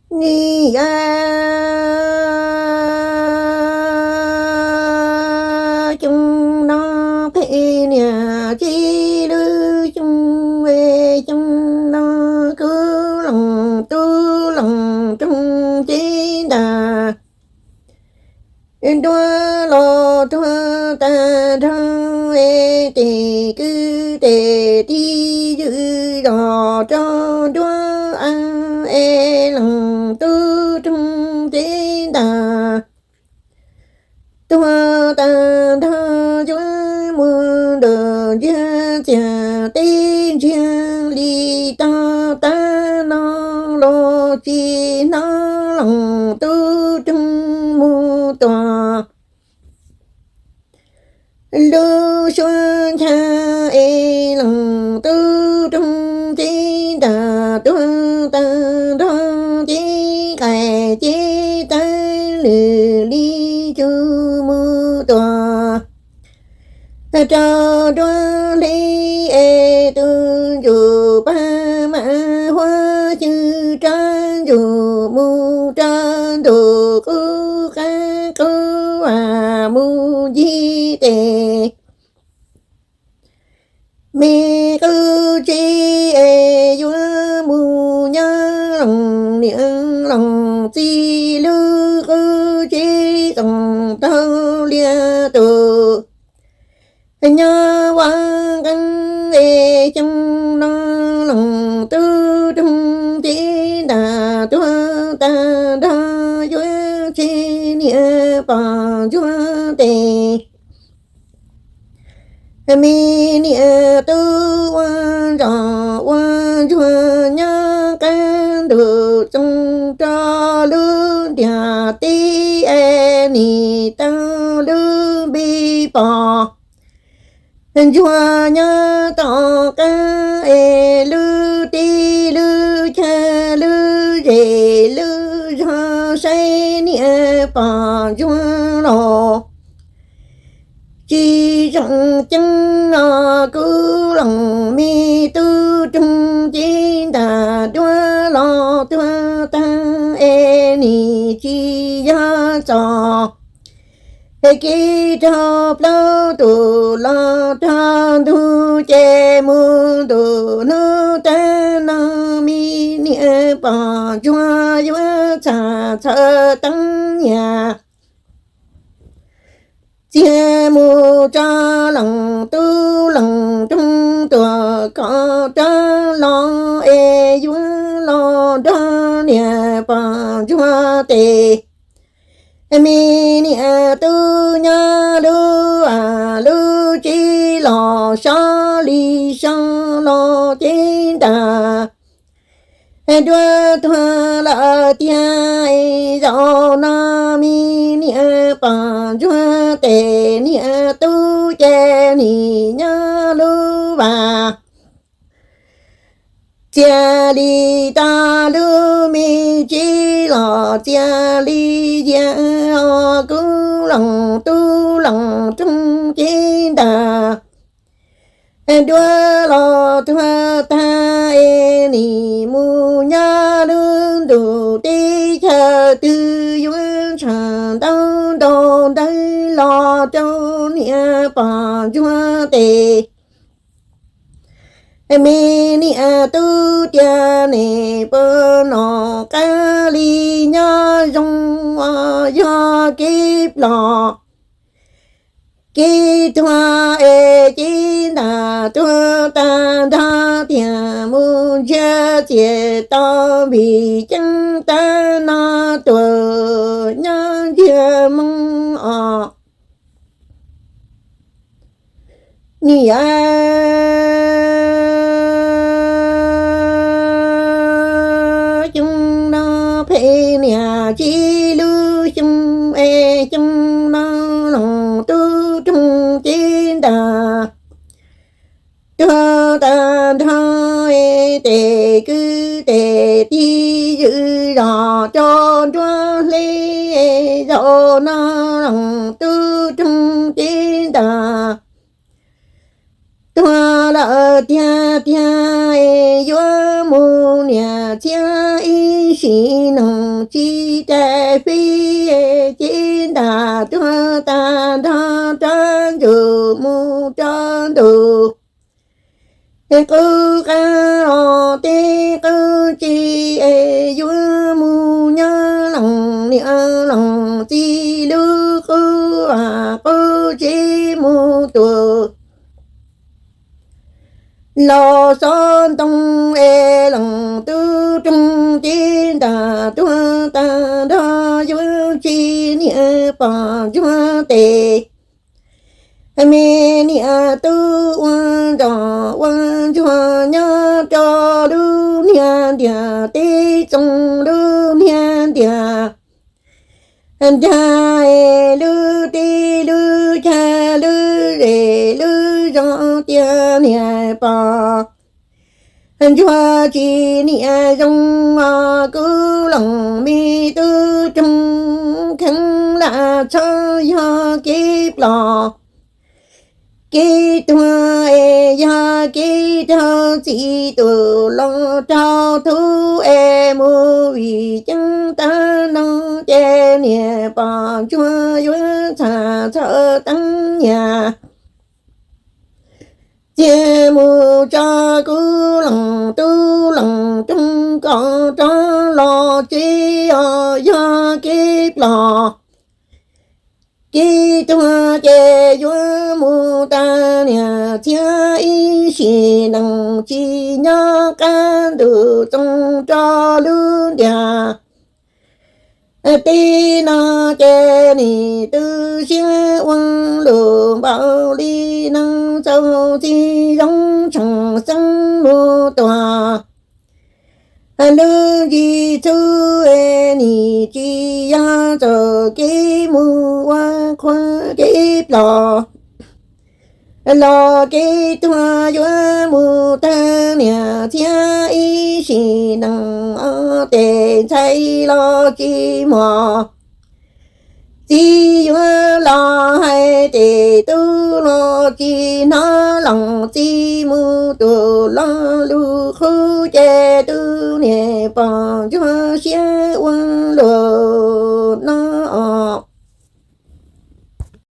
Niam yau xyoo no phem, niam txiv lub xyoo es, xyoo no kuv leej tub leej roog cev ntas dua los tuag tag nrho es, tes kwv tes tij ywj zos rau nruab av es, leej tub roog cev ntas tuag tag nrho, yuav mus nram ntsiag txiag teb ntsiag li tog. Tab no los tsis hnov leej tub roog mus tuam lub suab ncha es, leej tub roog cev ntas tuag tag nrho, cev qais cev tawv lwm li tsuj mus tuam rau nruab hle es, tus ntsuj plig mas huab xyw rov ntsuj mus rau ntu qub qab qub mus ncig tes me qub tsev es, yuav mus nyob leej niam leej txiv lub qub tsev, txoos taug liaj tus nyob vaj nqeeb es, xyoo no leej tub roog cev ntas tuag tag nrho, yuav tseg niam pog ntsuag tes. Me niam tub ua ntsos ua ntsuag nyob qab ntuj txoos rau lub ntiaj teb es, nim tau lub npe pog ntsuag nyob tom qab es, lub teb lub chaw lub zej lub zog saib niam pog ntsuag los tsis zoo ceeb os. Kuv leej me tub roog cev ntas dua los tuag tag es, nim tsis yog txog kev raug plaub tus los raug ntug ces, mus ntu hnub tag no me niam pog ntsuag yuav txham txhawj teeb nyiaj txiag mus tso leej tub leej roog tuam kom rov los es, yuav los nrog niam pog ntsuag tes. Me niam tub nyob lub vaj lub tsev los sov li sov los cev ntas dua tuag lawm tiag. Zaum no me niam pog ntsuag tes niam tub ces, nim nyob lub vaj txias li tau lub me tsev los txias li yias os. Kuv leej tub leej roog cev ntas dua los tuag tag es, nim mus nyob lub ntuj teb chaws twg, yuav tshaj ntau ntaub ntawv los rau niam pog ntsuag tes. Me niam tub tias, nej puas nco qab li nyob zoo os? Yog kev ploj kev tuag es, cev ntas tuag tag nrho tiag, mus ntsiag txiag tau npis ceeb tag no tuag nyob ntsiag moo os. Niam yau xyoo no phem, niam txiv lub xyoo es, xyoo no leej tub roog cev ntas tuag tag nrho es, tes kwv tes tij ywj zos rau nruab hle es, zaum no leej tub roog cev ntas tuag lawm tiag tiag es, yuav mus niam txhiab ib sim neej tsis tais fib, ces ntam tuag tag nrho rov ntsuas mus rau ntuj. Qub qab los tej qub tsis es yuav mus nyob leej niam leej txiv lub qub, qub tsis mus tus los xov ntoo es leej tub roog ces ntam tuag tag nrho yuav tsis niam pog ntsuag tes. Me niam tub ua nrog ua ntsuag nyob rau lub niag ntiag teb txoos lub niag ntiag nrag es lub teb lub chaw lub zes lub zos tias niam pog ntsuag tsis niam zoo os. Kuv leej me tub roog kheev lam txhob yog kev plos kev tuag es yog kev raug txim tus los raug thub es mus vim ceeb tag no ces niam pog ntsuag yuav txham txhawj teeb nyam txiag mus tso kuv leej tub leej roog kom rov los tsev os. Yog kev plos kev tuag ces yuav mus tag niam txhiab ib sim neej tsis nyob qab ntuj txoos rau lub ntiag teb no ces nim tu siab ua lus npaum li no txaus txiv zoo tseem xeeb mus tuag lub ntsis txhub nim tsis yog txoj kev mus ua qhua kev plos los kev tuag yuav mus tag niam txhiab ib sim neej os. Tes ntxhais los tsis mos txiv yuav los hais tes tub los tsis hnov leej txiv mus tus los lus qub ces tus niam pog ntsuag siab